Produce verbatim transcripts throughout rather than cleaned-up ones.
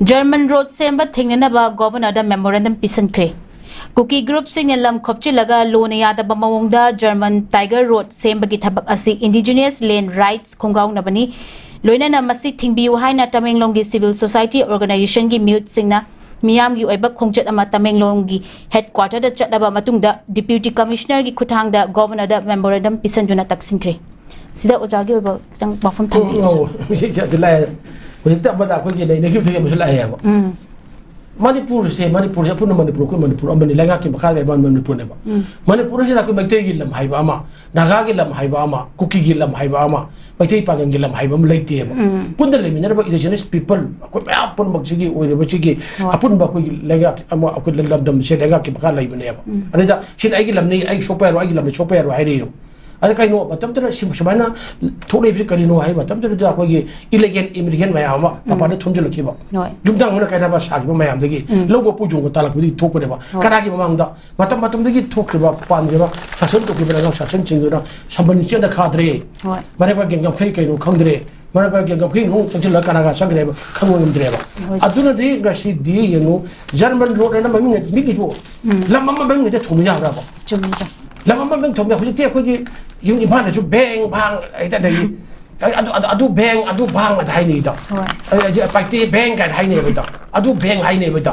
German road ꯁꯦꯝꯕ ꯊꯤꯡꯅꯅꯕ ꯒꯣꯚꯔꯅꯔꯗ memorandum ꯄꯤꯁꯤꯟꯈ꯭ꯔꯦ꯫ ꯀꯨꯀꯤ ꯒ꯭ꯔꯨꯞꯁꯤꯡꯅ ꯂꯝ ꯈꯣꯞꯆꯤꯜꯂꯒ ꯂꯣꯅ ꯌꯥꯗꯕ ꯃꯑꯣꯡꯗ ꯖꯔꯃꯟ ꯇꯥꯏꯒꯔ ꯔꯣꯗ ꯁꯦꯝꯕꯒꯤ ꯊꯕꯛ ꯑꯁꯤ ꯏꯟꯗꯤꯖꯤꯅꯁ ꯂꯦꯟ ꯔꯥꯏꯠꯁ ꯈꯣꯡꯒꯥꯎꯅꯕꯅꯤ꯫ ꯂꯣꯏꯅꯅ ꯃꯁꯤ ꯊꯤꯡꯕꯤꯌꯨ ꯍꯥꯏꯅ ꯇꯃꯦꯡꯂꯣꯡꯒꯤ ꯁꯤꯚꯤꯜ ꯁꯣꯁꯥꯏꯇꯤ ꯑꯣꯔꯒꯅꯥꯏꯖꯦꯁꯟꯒꯤ ꯃꯤꯍꯨꯠꯁꯤꯡꯅ ꯃꯤꯌꯥꯝꯒꯤ ꯑꯣꯏꯕ ꯈꯣꯡꯆꯠ ꯑꯃ ꯇꯃꯦꯡꯂꯣꯡꯒꯤ ꯍꯦꯗꯀ꯭ꯋꯥꯇꯔꯗ ꯆꯠꯂꯕ ꯃꯇꯨꯡꯗ ꯗꯤꯄ꯭ꯌꯨꯇꯤ ꯀꯃꯤꯁꯅꯔꯒꯤ ꯈꯨꯠꯊꯥꯡꯗ ꯒꯣꯚꯔꯅꯔꯗ ꯃꯦꯃꯣꯔꯦꯟꯗꯝ ꯄꯤꯁꯟꯗꯨꯅ ꯇꯛꯁꯤꯟꯈ꯭ꯔꯦ꯫ ꯁꯤꯗ ꯑꯣꯖꯥꯒꯤ ꯑꯣꯏꯕ ꯈꯤꯇꯪ ꯋꯥꯐꯝ ꯊꯝꯕꯤꯌꯨ꯫ ꯑꯣ, ꯍꯧꯖꯤꯛꯁꯦ ꯑꯗꯨ ꯂꯥꯛꯑꯦ꯫ ꯍꯧꯖꯤꯛꯇ ꯑꯃꯗ ꯑꯩꯈꯣꯏꯒꯤ ꯅꯩꯅꯈꯤꯕꯗꯨꯒꯤ ꯑꯃꯁꯨ ꯂꯥꯛꯑꯦꯕ꯫ ꯎꯝ꯫ ꯃꯅꯤꯄꯨꯔꯁꯦ, ꯃꯅꯤꯄꯨꯔꯁꯦ ꯑꯄꯨꯟꯕ ꯃꯅꯤꯄꯨꯔ, ꯑꯩꯈꯣꯏ ꯃꯅꯤꯄꯨꯔ ꯑꯃꯅꯤ, ꯂꯩꯉꯥꯛꯀꯤ ꯃꯈꯥꯗ ꯂꯩꯕ ꯃꯅꯤꯄꯨꯔꯅꯦꯕ꯫ ꯎꯝ꯫ ꯃꯅꯤꯄꯨꯔ ꯑꯁꯤꯗ ꯑꯩꯈꯣꯏ ꯃꯩꯇꯩꯒꯤ ꯂꯝ ꯍꯥꯏꯕ ꯑꯃ, ꯅꯥꯒꯥꯒꯤ ꯂꯝ ꯍꯥꯏꯕ ꯑꯃ, ꯀꯨꯀꯤꯒꯤ ꯂꯝ ꯍꯥꯏꯕ ꯑꯃ, ꯃꯩꯇꯩ ꯄꯥꯉꯜꯒꯤ ꯂꯝ ꯍꯥꯏꯕ ꯑꯃ ꯂꯩꯇꯦꯕ꯫ ꯎꯝ꯫ ꯄꯨꯟꯅ ꯂꯩꯃꯤꯟꯅꯔꯕ indigenous people, ꯑꯩꯈꯣꯏ ꯃꯌꯥꯝ ꯄꯨꯝꯅꯃꯛꯁꯤꯒꯤ ꯑꯣꯏꯔꯤꯕꯁꯤꯒꯤ ꯍꯣꯏ꯫ ꯑꯄꯨꯟꯕ ꯑꯩꯈꯣꯏꯒꯤ ꯂꯩꯉꯥꯛ ꯑꯃ, ꯑꯩꯈꯣꯏ ꯂꯝꯗꯝꯁꯦ ꯂꯩꯉꯥꯛꯀꯤ ꯃꯈꯥ ꯂꯩꯕꯅꯦꯕ꯫ ꯎꯝ꯫ ꯑꯗꯨꯗ ꯁꯤꯅ ꯑꯩꯒꯤ ꯂꯝꯅꯤ, ꯑꯩ ꯁꯣꯛꯄ ꯌꯥꯔꯣꯏ, ꯑꯩꯒꯤ ꯂꯝꯅꯤ ꯁꯣꯛꯄ ꯌꯥꯔꯣꯏ ꯍꯥꯏꯔꯛꯏꯕ꯫ ꯑꯗ ꯀꯩꯅꯣ ꯃꯇꯝꯗꯨꯗ ꯁꯤ-, ꯁꯨꯃꯥꯏꯅ ꯊꯣꯛꯂꯛꯏꯕꯁꯤ ꯀꯔꯤꯅꯣ ꯍꯥꯏꯕ ꯃꯇꯝꯗꯨꯗ ꯑꯩꯈꯣꯏꯒꯤ illegal immigrant ꯃꯌꯥꯝ ꯑꯃ ꯎꯝ꯫ ꯃꯄꯥꯟꯗ ꯊꯣꯝꯖꯤꯜꯂꯛꯈꯤꯕ꯫ ꯍꯣꯏ꯫ ꯌꯨꯝꯊꯪꯅꯅ ꯀꯥꯏꯅꯕ ꯁꯥꯈꯤꯕ ꯃꯌꯥꯝꯗꯒꯤ ꯎꯝ꯫ ꯂꯧꯕ ꯄꯨ ꯌꯣꯟꯕ ꯇꯥꯜꯂꯛꯄꯗꯒꯤ ꯊꯣꯛꯄꯅꯦꯕ꯫ ꯍꯣꯏ꯫ ꯀꯅꯥꯒꯤ ꯃꯃꯥꯡꯗ? ꯃꯇꯝ ꯃꯇꯝꯗꯒꯤ ꯊꯣꯛꯈ꯭ꯔꯤꯕ, ꯄꯥꯟꯈ꯭ꯔꯤꯕ ꯁꯥꯁꯟ ꯇꯧꯈꯤꯕ ꯂꯩꯉꯥꯛ ꯁꯥꯁꯟꯁꯤꯡꯗꯨꯅ ꯁꯝꯕꯟ ꯆꯦꯠꯅ ꯈꯥꯗ꯭ꯔꯦ꯫ ꯍꯣꯏ꯫ ꯃꯔꯩꯕꯥꯛ ꯌꯦꯡꯉꯝꯈꯩ ꯀꯩꯅꯣ ꯈꯪꯗ꯭ꯔꯦ꯫ ꯃꯔꯩꯕꯥꯛ ꯌꯦꯡꯉꯝꯈꯩ ꯅꯣꯡ ꯆꯪꯁꯤꯜꯂꯒ ꯀꯅꯥ ꯀꯅꯥ ꯆꯪꯈ꯭ꯔꯦꯕ ꯈꯪꯕ ꯉꯝꯗ꯭ꯔꯦꯕ꯫ ꯍꯣꯏ꯫ ꯑꯗꯨꯅꯗꯤ ꯉꯁꯤꯗꯤ ꯌꯦꯡꯉꯨ, ꯖꯔꯃꯟ ꯔꯣꯗ ꯍꯥꯏꯅ ꯃꯃꯤꯡ ꯃꯤꯒꯤꯕꯨ ꯎꯝ꯫ ꯂꯝ ꯑꯃ ꯃꯃꯤꯡ ꯍꯦꯛꯇ ꯊꯣꯡꯕ ꯌꯥꯕ꯭ꯔꯕ? ꯆꯨꯝꯃꯤ, ꯆꯨꯝꯃꯤ꯫ ꯂꯝ ꯑꯃ ꯃꯃꯤꯡ ꯊꯣꯟꯕ ꯍꯧꯖꯤꯛꯇꯤ ꯑꯩꯈꯣꯏꯒꯤ ꯌꯨꯝ ꯏꯝꯐꯥꯜꯗꯁꯨ ꯕꯦꯡ ꯚꯥꯡ ꯍꯦꯛꯇ ꯂꯩ꯫ ꯑꯗꯨ, ꯑꯗꯨ, ꯑꯗꯨ ꯕꯦꯡ, ꯑꯗꯨ ꯚꯥꯡ ꯑꯗ ꯍꯥꯏꯅꯩꯗꯣ꯫ ꯍꯣꯏ꯫ ꯑꯗꯨ, ꯑꯗꯨ ꯄꯥꯏꯇꯦ ꯕꯦꯡ ꯀꯥꯏꯅ ꯍꯥꯏꯅꯩꯕꯗꯣ꯫ ꯑꯗꯨ ꯕꯦꯡ ꯍꯥꯏꯅꯩꯕꯗꯣ꯫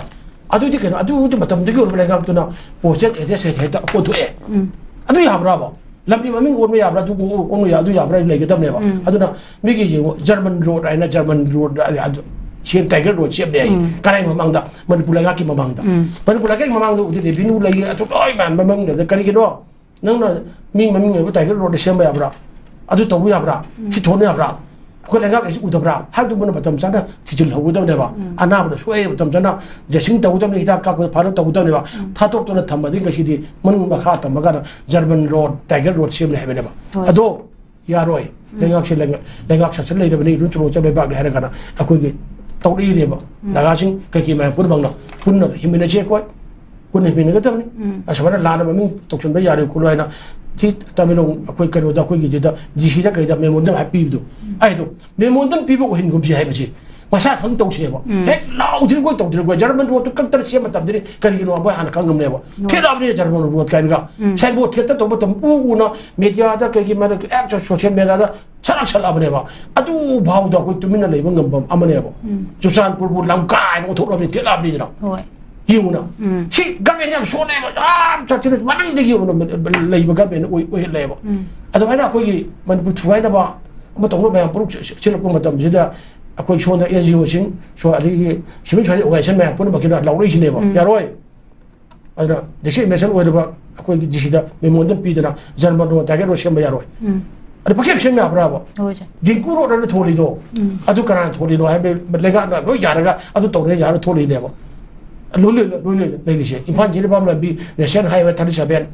ꯑꯗꯨꯗꯤ ꯀꯩꯅꯣ? ꯑꯗꯨꯗꯤ ꯃꯇꯝꯗꯨꯒꯤ ꯑꯣꯏꯕ ꯂꯩꯉꯥꯛꯇꯨꯅ postal address ꯍꯦꯛꯇ ꯑꯣꯟꯊꯣꯛꯑꯦ꯫ ꯎꯝ꯫ ꯑꯗꯨ ꯌꯥꯕ꯭ꯔꯥꯕ? ꯂꯝꯕꯤ ꯃꯃꯤꯡ ꯑꯣꯟꯕ ꯌꯥꯕ꯭ꯔꯥ? ꯑꯗꯨ ꯑꯣꯟꯕ ꯌꯥ-, ꯑꯗꯨ ꯌꯥꯕ꯭ꯔꯥ? ꯂꯩꯒꯗꯕꯅꯦꯕ꯫ ꯎꯝ꯫ ꯑꯗꯨꯅ ꯃꯤꯒꯤ ꯌꯦꯡꯉꯣ, ꯖꯔꯃꯟ ꯔꯣꯗ ꯍꯥꯏꯅ ꯖꯔꯃꯟ ꯔꯣꯗ ꯑꯗꯨ ꯁꯦꯝ, ꯇꯥꯏꯒꯔ ꯔꯣꯗ ꯁꯦꯝꯅꯦ ꯍꯥꯏ꯫ ꯎꯝ꯫ ꯀꯅꯥꯏ ꯃꯃꯥꯡꯗ? ꯃꯅꯤꯄꯨꯔ ꯂꯩꯉꯥꯛꯀꯤ ꯃꯃꯥꯡꯗ꯫ ꯎꯝ꯫ ꯃꯅꯤꯄꯨꯔ ꯂꯩꯉꯥꯛꯀꯤ ꯃꯃꯥꯡꯗ ꯎꯗꯤ revenue ꯂꯩ, ꯑꯗꯨ ꯂꯣꯏ ꯃꯌꯥꯝ ꯃꯃꯤꯡ ꯂꯩ꯫ ꯀꯔꯤꯒꯤꯅꯣ? ꯅꯪꯅ ꯃꯤ ꯃꯃꯤꯡ ꯑꯣꯏꯕ ꯇꯥꯏꯒꯔ ꯔꯣꯗ ꯁꯦꯝꯕ ꯌꯥꯕ꯭ꯔꯥ? ꯑꯗꯨ ꯇꯧꯕ ꯌꯥꯕ꯭ꯔꯥ? ꯎꯝ꯫ ꯁꯤ ꯊꯣꯟꯕ ꯌꯥꯕ꯭ꯔꯥ? ꯑꯩꯈꯣꯏ ꯂꯩꯉꯥꯛ ꯂꯩꯁꯤ ꯎꯗꯕ꯭ꯔꯥ? ꯍꯥꯏꯕꯗꯨ ꯃꯨꯟꯅ ꯃꯇꯝ ꯆꯥꯅ ꯊꯤꯖꯤꯜꯍꯧꯒꯗꯕꯅꯦꯕ꯫ ꯎꯝ꯫ ꯑꯅꯥꯕꯗ ꯁꯣꯛꯑꯦ ꯃꯇꯝ ꯆꯥꯅ dressing ꯇꯧꯒꯗꯕꯅꯤ, ꯍꯤꯗꯥꯛ ꯀꯥꯞꯄꯗ ꯐꯥꯅ ꯇꯧꯒꯗꯕꯅꯦꯕ꯫ ꯎꯝ꯫ ꯊꯥꯗꯣꯛꯇꯅ ꯊꯝꯃꯗꯤ ꯉꯁꯤꯗꯤ ꯃꯅꯨꯡ ꯃꯈꯥ ꯇꯝꯃꯒ ꯖꯔꯃꯟ ꯔꯣꯗ, ꯇꯥꯏꯒꯔ ꯔꯣꯗ ꯁꯦꯝꯂꯦ ꯍꯥꯏꯕꯅꯦꯕ꯫ ꯍꯣꯏ꯫ ꯑꯗꯣ ꯌꯥꯔꯣꯏ꯫ ꯎꯝ꯫ ꯂꯩꯉꯥꯛꯁꯦ ꯂꯩꯉꯥꯛ, ꯂꯩꯉꯥꯛ ꯁꯥꯁꯟ ꯂꯩꯔꯕꯅꯤ, ꯔꯨ ꯆꯨꯔꯣ ꯆꯠ ꯂꯩꯕꯥꯛꯅꯤ ꯍꯥꯏꯔꯒꯅ ꯑꯩꯈꯣꯏꯒꯤ ꯇꯧꯔꯛꯏꯅꯦꯕ꯫ ꯎꯝ꯫ ꯅꯥꯒꯥꯁꯤꯡ ꯀꯩꯀꯩ ꯃꯌꯥꯝ ꯄꯨꯝꯅꯃꯛꯅ ꯄꯨꯟꯅ ꯍꯤꯡꯃꯤꯟꯅꯁꯦ ꯑꯩꯈꯣꯏ꯫ ꯄꯨꯟꯅ ꯍꯤꯡꯃꯤꯟꯅꯒꯗꯕꯅꯤ꯫ ꯎꯝ꯫ ꯑꯁꯨꯃꯥꯏꯅ ꯂꯥꯟꯅ ꯃꯃꯤꯡ ꯇꯧꯁꯟꯕ ꯌꯥꯔꯣꯏ ꯈꯣꯠꯂꯣꯏ ꯍꯥꯏꯅ ꯁꯤ ꯇꯃꯦꯡꯂꯣꯡ ꯑꯩꯈꯣꯏ ꯀꯩꯅꯣꯗ ꯑꯩꯈꯣꯏꯒꯤ ꯁꯤꯗ D C ꯗ ꯀꯩꯗ memorandum ꯍꯥꯏ ꯄꯤꯕꯗꯣ꯫ ꯎꯝ꯫ ꯑꯩꯗꯣ memorandum ꯄꯤꯕ ꯑꯣꯏꯍꯟꯒꯨꯝꯁꯤ ꯍꯥꯏꯕꯁꯦ ꯃꯁꯥ ꯈꯪ ꯇꯧꯁꯦꯕ꯫ ꯎꯝ꯫ ꯍꯦꯛ ꯂꯥꯎꯗ꯭ꯔꯤ ꯀꯣꯏ ꯇꯧꯗ꯭ꯔꯤ ꯀꯣꯏ ꯖꯔꯃꯟ ꯔꯣꯗꯇꯨ ꯀꯛꯇꯅ ꯁꯦꯝꯕ ꯃꯇꯝꯗꯗꯤ ꯀꯔꯤꯒꯤꯅꯣ ꯃꯣꯏ ꯍꯥꯟꯅ ꯈꯪꯉꯝꯅꯦꯕ꯫ ꯍꯣꯏ꯫ ꯊꯦꯠꯂꯛꯑꯕꯅꯤꯅ ꯖꯔꯃꯟ ꯔꯣꯗ ꯀꯥꯏꯅꯒ꯫ ꯎꯝ꯫ ꯁꯥꯏꯟꯕꯣꯔꯗ ꯊꯦꯠꯇ ꯇꯧꯕ ꯃꯇꯝ ꯎ ꯎꯅ ꯃꯦꯗꯤꯌꯥꯗ ꯀꯩꯒꯤ ꯃꯔꯛ ꯑꯦꯞ ꯁꯣꯁꯤꯌꯦꯜ ꯃꯦꯗꯤꯌꯥꯗ ꯁꯔꯥꯛ ꯁꯠꯂꯛꯑꯕꯅꯦꯕ꯫ ꯑꯗꯨ ꯐꯥꯎꯗ ꯑꯩꯈꯣꯏ ꯇꯨꯃꯤꯟꯅ ꯂꯩꯕ ꯉꯝꯕ ꯑꯃꯅꯦꯕ꯫ ꯎꯝ꯫ ꯆꯨꯔꯆꯥꯟꯄꯨꯔꯕꯨ ꯂꯝꯀꯥꯏꯅ ꯑꯣꯟꯊꯣꯛꯂꯕꯅꯤ, ꯊꯦꯠꯂꯛꯑꯕꯅꯤꯗꯅ꯫ ꯍꯣꯏ꯫ ꯌꯦꯡꯉꯨꯅ꯫ ꯎꯝ꯫ ꯁꯤ ꯒꯃꯦꯟ ꯌꯥꯝ ꯁꯣꯜꯂꯦꯕ, ꯌꯥꯝ ꯆꯠꯊꯤꯅ ꯃꯅꯤꯡꯗꯒꯤ ꯌꯦꯡꯉꯨꯅ ꯂꯩꯕ ꯒꯃꯦꯟ ꯑꯣꯏ-, ꯑꯣꯏꯍꯜꯂꯦꯕ꯫ ꯎꯝ꯫ ꯑꯗꯨꯃꯥꯏꯅ ꯑꯩꯈꯣꯏꯒꯤ ꯃꯅꯤꯄꯨꯔ ꯊꯨꯒꯥꯏꯅꯕ ꯑꯃ ꯇꯧꯅꯕ ꯃꯌꯥꯝ ꯄꯨꯂꯞ ꯁꯤ-, ꯁꯤꯜꯂꯛꯄ ꯃꯇꯝꯁꯤꯗ ꯑꯩꯈꯣꯏ ꯁꯣꯝꯗ ꯑꯦꯟ ꯖꯤ ꯑꯣꯁꯤꯡ, ꯁꯣ-, ꯑꯗꯒꯤ ꯁꯤꯚꯤꯜ ꯁꯣꯁꯥꯏꯇꯤ ꯑꯣꯔꯒꯅꯥꯏꯖꯦꯁꯟ ꯃꯌꯥꯝ ꯄꯨꯝꯅꯃꯛꯀꯤꯅ ꯂꯥꯎꯔꯛꯏꯁꯤꯅꯦꯕ꯫ ꯎꯝ꯫ ꯌꯥꯔꯣꯏ꯫ ꯑꯗꯨꯅ ꯗꯤꯁꯇ꯭ꯔꯤꯛ ꯑꯦꯗꯃꯤꯅꯤꯁꯇ꯭ꯔꯦꯁꯟ ꯑꯣꯏꯔꯤꯕ ꯑꯩꯈꯣꯏꯒꯤ ꯗꯤ ꯁꯤꯗ ꯃꯦꯃꯣꯔꯦꯟꯗꯝ ꯄꯤꯗꯅ ꯖꯔꯃꯟ ꯔꯣꯗ ꯇꯥꯔꯒꯦꯠ ꯔꯣꯗ ꯁꯦꯝꯕ ꯌꯥꯔꯣꯏ꯫ ꯎꯝ꯫ ꯑꯗꯨ ꯄꯪꯁꯦꯝ ꯁꯦꯝ ꯌꯥꯕ꯭ꯔꯥꯕ? ꯍꯣꯏ, ꯁꯦ꯫ ꯗꯤꯡꯀꯨ ꯔꯣꯗ ꯑꯅ ꯊꯣꯜꯂꯤꯗꯣ, ꯎꯝ꯫ ꯑꯗꯨ ꯀꯅꯥꯅ ꯊꯣꯜꯂꯤꯅꯣ ꯍꯥꯏꯕ ꯂꯩꯉꯥꯛꯅ ꯂꯣꯏ ꯌꯥꯔꯒ ꯑꯗꯨ ꯇꯧꯔꯦ ꯌꯥꯔ ꯊꯣꯜꯂꯤꯅꯦꯕ꯫ ꯂꯣꯏ, ꯂꯣꯏ, ꯂꯣꯏ, ꯂꯣꯏ ꯂꯩꯔꯤꯁꯦ꯫ ꯏꯝꯐꯥꯜ ꯖꯤꯔꯤꯕꯥꯝ ꯂꯝꯕꯤ, ꯅꯦꯁꯅꯦꯜ ꯍꯥꯏꯋꯦ ꯊꯥꯔꯇꯤ ꯁꯚꯦꯟ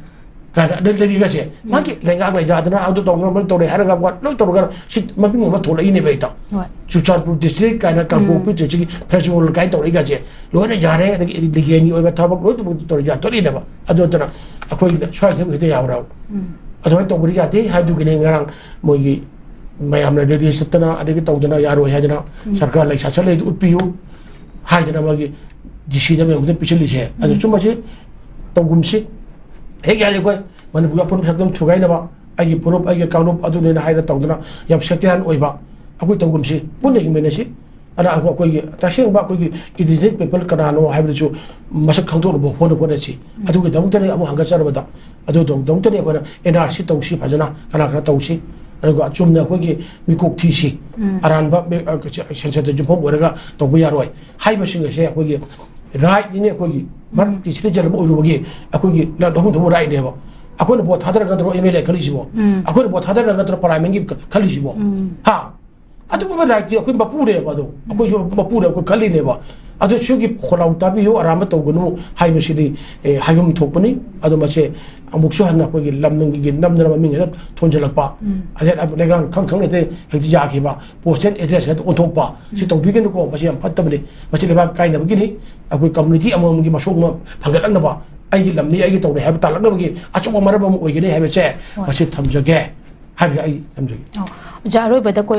ꯀꯥꯏꯅ ꯑꯗꯨ ꯂꯩꯔꯤꯒꯁꯦ, ꯎꯝ꯫ ꯃꯥꯒꯤ ꯂꯩꯉꯥꯛꯅ ꯌꯥꯗꯅ ꯑꯗꯨ ꯇꯧꯗꯅ, ꯃꯗꯨ ꯇꯧꯔꯦ ꯍꯥꯏꯔꯒ ꯋꯥ ꯂꯣꯏ ꯇꯧꯔꯒ ꯁꯤ ꯃꯃꯤꯡ ꯑꯃ ꯊꯣꯛꯂꯛꯏꯅꯦꯕ ꯍꯦꯛꯇ꯫ ꯍꯣꯏ꯫ ꯆꯨꯔꯆꯥꯟꯄꯨꯔ ꯗꯤꯁꯇ꯭ꯔꯤꯛ ꯀꯥꯏꯅ, ꯀꯥꯡꯄꯣꯛꯄꯤ ꯎꯝ꯫ ꯗꯤꯁꯇ꯭ꯔꯤꯛꯀꯤ ꯐꯦꯁꯇꯤꯚꯦꯜ ꯀꯥꯏꯅ ꯇꯧꯔꯛꯏꯒꯁꯦ ꯂꯣꯏꯅ ꯌꯥꯔꯦ, ꯑꯗꯒꯤ ꯂꯤꯒꯦꯜꯒꯤ ꯑꯣꯏꯕ ꯊꯕꯛ ꯂꯣꯏ ꯇꯧꯔ ꯌꯥꯟꯊꯣꯛꯂꯛꯏꯅꯦꯕ꯫ ꯑꯗꯨ ꯅꯠꯇꯅ ꯑꯩꯈꯣꯏ ꯁ꯭ꯋꯥꯏꯗ ꯍꯦꯛꯇ ꯌꯥꯕ꯭ꯔꯥꯕ? ꯎꯝ꯫ ꯑꯗꯨꯃꯥꯏꯅ ꯇꯧꯕꯗꯤ ꯌꯥꯗꯦ꯫ ꯍꯥꯏꯗꯨꯒꯤꯅꯦ ꯉꯔꯥꯡ ꯃꯣꯏꯒꯤ ꯃꯌꯥꯝꯅ ꯔꯦꯂꯤ ꯆꯠꯇꯅ ꯑꯗꯒꯤ ꯇꯧꯗꯅ ꯌꯥꯔꯣꯏ ꯍꯥꯏꯗꯅ ꯎꯝ꯫ ꯁꯔꯀꯥꯔ ꯂꯩ ꯁꯥꯁꯟ ꯂꯩꯗꯨ ꯎꯠꯄꯤꯌꯨ ꯍꯥꯏꯗꯅ ꯃꯥꯒꯤ ꯗꯤ ꯁꯤꯗ ꯃꯌꯥꯝꯗ ꯄꯤꯁꯤꯜꯂꯤꯁꯦ꯫ ꯑꯗꯨ ꯎꯝ꯫ ꯆꯨꯝꯕꯁꯤ ꯇꯧꯒꯨꯝꯁꯤ꯫ ꯍꯦꯛ ꯌꯥꯔꯦ ꯑꯩꯈꯣꯏ ꯃꯅꯤꯄꯨꯔꯒꯤ ꯑꯄꯨꯟꯕ ꯁꯛꯇꯝ ꯊꯨꯒꯥꯏꯅꯕ ꯑꯩꯒꯤ ꯐꯨꯔꯨꯞ, ꯑꯩꯒꯤ ꯀꯥꯡꯂꯨꯞ ꯑꯗꯨꯅꯦꯅ ꯍꯥꯏꯅ ꯇꯧꯗꯅ ꯌꯥꯝ ꯁꯦꯛꯇꯔꯤꯌꯥꯟ ꯑꯣꯏꯕ ꯑꯩꯈꯣꯏ ꯇꯧꯒꯨꯝꯁꯤ꯫ ꯄꯨꯟꯅ ꯍꯤꯡꯃꯤꯟꯅꯁꯤ꯫ ꯑꯗ ꯑꯩꯈꯣꯏ-, ꯑꯩꯈꯣꯏꯒꯤ ꯇꯁꯦꯡꯕ ꯑꯩꯈꯣꯏꯒꯤ indigenous people ꯀꯅꯥꯅꯣ ꯍꯥꯏꯕꯗꯨꯁꯨ ꯃꯁꯛ ꯈꯪꯗꯣꯛꯅꯕ ꯍꯣꯠꯅ-, ꯍꯣꯠꯅꯁꯤ꯫ ꯎꯝ꯫ ꯑꯗꯨꯒꯤꯗꯃꯛꯇꯅꯤ ꯑꯃꯨꯛ ꯍꯪꯒꯠꯆꯔꯕꯗ꯫ ꯑꯗꯨꯗꯃꯛꯇꯅꯤ ꯑꯩꯈꯣꯏꯅ ꯑꯦꯟ ꯑꯥꯔ ꯁꯤ ꯇꯧꯁꯤ ꯐꯖꯅ ꯀꯅꯥ ꯀꯅꯥ ꯇꯧꯁꯤ꯫ ꯑꯗꯨꯒ ꯑꯆꯨꯝꯅ ꯑꯩꯈꯣꯏꯒꯤ ꯃꯤꯀꯣꯛ ꯊꯤꯁꯤ꯫ ꯎꯝ꯫ ꯑꯔꯥꯟꯕ ꯃꯤ-, ꯑ, ꯁꯦꯟꯁꯁꯇ ꯌꯨꯝꯐꯝ ꯑꯣꯏꯔꯒ ꯇꯧꯕ ꯌꯥꯔꯣꯏ꯫ ꯍꯥꯏꯕꯁꯤꯡ ꯑꯁꯦ ꯑꯩꯈꯣꯏꯒꯤ ꯔꯥꯏꯠꯅꯤꯅꯦ, ꯑꯩꯈꯣꯏꯒꯤ ꯎꯝ꯫ ꯃꯔꯛꯀꯤ citizen ꯑꯃ ꯑꯣꯏꯔꯨꯕꯒꯤ ꯑꯩꯈꯣꯏꯒꯤ ꯂꯧꯐꯝ ꯊꯣꯛꯄ ꯔꯥꯏꯠꯅꯦꯕ꯫ ꯑꯩꯈꯣꯏꯅ ꯚꯣꯠ ꯊꯥꯗꯔꯒ ꯅꯠꯇ꯭ꯔꯣ ꯑꯦꯝ ꯑꯦꯜ ꯑꯦ ꯈꯜꯂꯤꯁꯤꯕꯣ? ꯎꯝ꯫ ꯑꯩꯈꯣꯏꯅ ꯚꯣꯠ ꯊꯥꯗꯔꯒ ꯅꯠꯇ꯭ꯔꯣ ꯄꯥꯔꯂꯤꯌꯥꯃꯦꯟꯒꯤ ꯈꯜꯂꯤꯁꯤꯕꯣ? ꯎꯝ꯫ ꯍꯥ? ꯑꯗꯨꯒꯨꯝꯕ ꯔꯥꯏꯠꯇꯤ ꯑꯩꯈꯣꯏ ꯃꯄꯨꯅꯦꯕ ꯑꯗꯣ꯫ ꯑꯩꯈꯣꯏꯁꯨ ꯃꯄꯨꯅꯦ, ꯑꯩꯈꯣꯏ ꯈꯜꯂꯤꯅꯦꯕ꯫ ꯑꯗꯣ ꯁꯤꯒꯤ ꯈꯣꯜꯂꯥꯎ ꯇꯥꯕꯤꯌꯨ, ꯑꯔꯥꯟꯕ ꯇꯧꯒꯅꯨ ꯍꯥꯏꯕꯁꯤꯗꯤ, ꯑꯦ, ꯍꯥꯏꯐꯝ ꯊꯣꯛꯄꯅꯤ꯫ ꯑꯗꯣ ꯃꯁꯦ ꯑꯃꯨꯛꯁꯨ ꯍꯟꯅ ꯑꯩꯈꯣꯏꯒꯤ ꯂꯝꯒꯤ ꯅꯝꯗꯅ ꯃꯃꯤꯡ ꯍꯦꯛꯇ ꯊꯣꯟꯖꯜꯂꯛꯄ꯫ ꯎꯝ꯫ ꯑꯗꯩ ꯂꯩꯉꯥꯛ ꯈꯪ ꯈꯪꯅ ꯍꯦꯛꯇ ꯌꯥꯈꯤꯕ꯫ Postal address ꯍꯦꯛꯇ ꯑꯣꯟꯊꯣꯛꯄ꯫ ꯁꯤ ꯎꯝ꯫ ꯇꯧꯕꯤꯒꯅꯨꯀꯣ, ꯃꯁꯤ ꯌꯥꯝ ꯐꯠꯇꯕꯅꯤ꯫ ꯃꯁꯤ ꯂꯩꯕꯥꯛ ꯀꯥꯏꯅꯕꯒꯤꯅꯤ꯫ ꯑꯩꯈꯣꯏ community ꯑꯃꯃꯝꯒꯤ ꯃꯁꯣꯛ ꯑꯃ ꯐꯒꯠꯂꯛꯅꯕ, ꯑꯩꯒꯤ ꯂꯝꯅꯤ, ꯑꯩꯒꯤ ꯇꯧꯔꯦ ꯍꯥꯏꯕ ꯇꯥꯜꯂꯛꯅꯕꯒꯤ ꯑꯆꯧꯕ ꯃꯔꯝ ꯑꯃ ꯑꯣꯏꯒꯅꯤ ꯍꯥꯏꯕꯁꯦ ꯍꯣꯏ꯫ ꯃꯁꯤ ꯊꯝꯖꯒꯦ꯫ ꯍꯥꯏꯕꯁꯦ ꯑꯩ ꯊꯝꯖꯒꯦ꯫ ꯑꯣ, ꯑꯣꯖꯥ, ꯑꯔꯣꯏꯕꯗ